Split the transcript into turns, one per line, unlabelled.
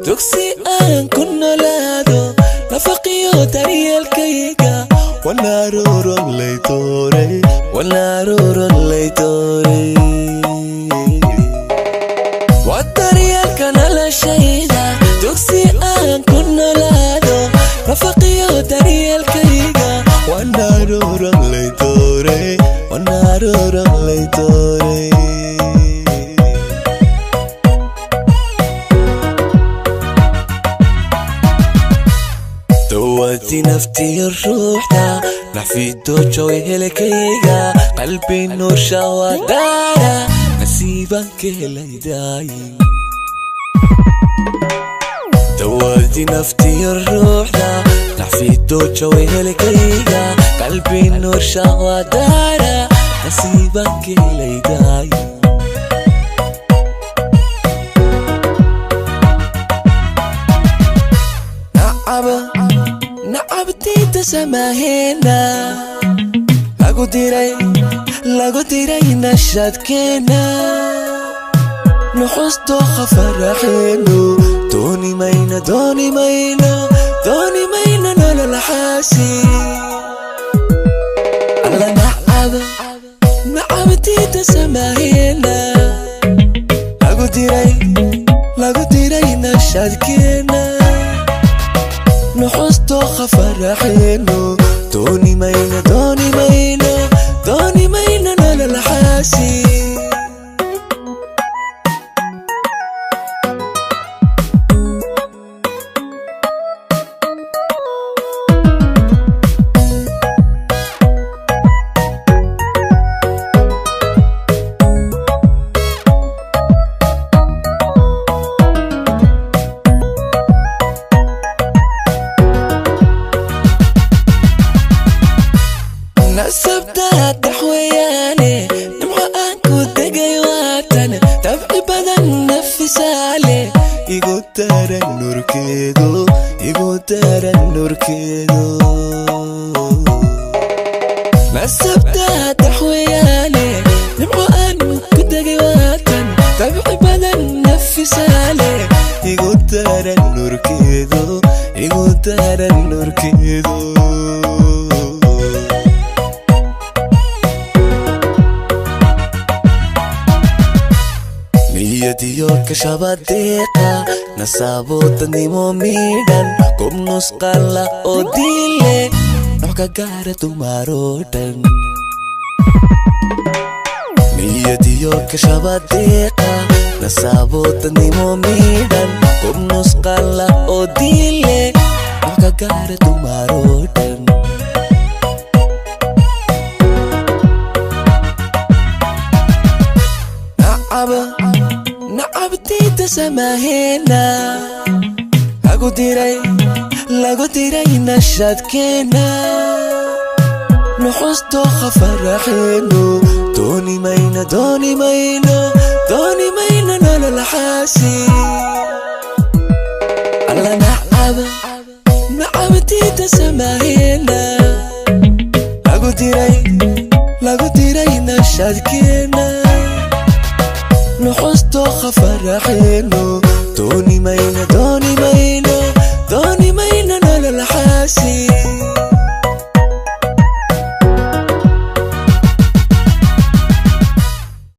Dugsi aan ku noolaado, nafaqiyo daryeelkayga. Waa daryeelka noloshayda, dugsi aan ku noolaado, nafaqiyo daryeelkayga. Dawadii naftiyo ruuxda, naxfido joy helkayga, qalbi nuursha wadaara, nasiiban ka helaydaay. Dawadii naftiyo ruuxda, naxfido joy helkayga, qalbi nuursha wadaara, nasiiban ka helaydaay. Nacabtiita samaheena lagu diray nashadkeena, nuxusto khafaraxeenu. Dooni mayno, dooni mayno, dooni mayno nolol xaasi. Alla nacab, nacabtiita samaheena lagu diray nashadkeena, nuxusto khafaraxeenu. Dooni mayno, dooni mayno, dooni mayno nolol xaasi. Nasabta daxweyaane, nimco aan ku degay waatan, tabci badan nafisaale, igu daran nurkeedu, igu daran nurkeedu. Nasabta daxweyaane, nimco aan ku degay waatan, tabci badan nafisaale, igu daran nurkeedu, igu daran nurkeedu. Niyadiyo kashabadeeqa, nasaaboodadnimo miidhan, gob nusqala oo diile, nooc ka gaara dumaroo dhan. Niyadiyo kashabadeeqa, nasaaboodadnimo miidhan, gob nusqala oo diile, nooc ka gaara dumaroo dhan. Nacabtiita samaheena lagu diray nashadkeena, nuxusto khafaraxeenu. Dooni mayno, dooni mayno, dooni mayno nolol xaasi. Alla nacab, nacabtiita samaheena lagu diray nashadkeena, nuxusto khafaraxeenu. Dooni mayno, dooni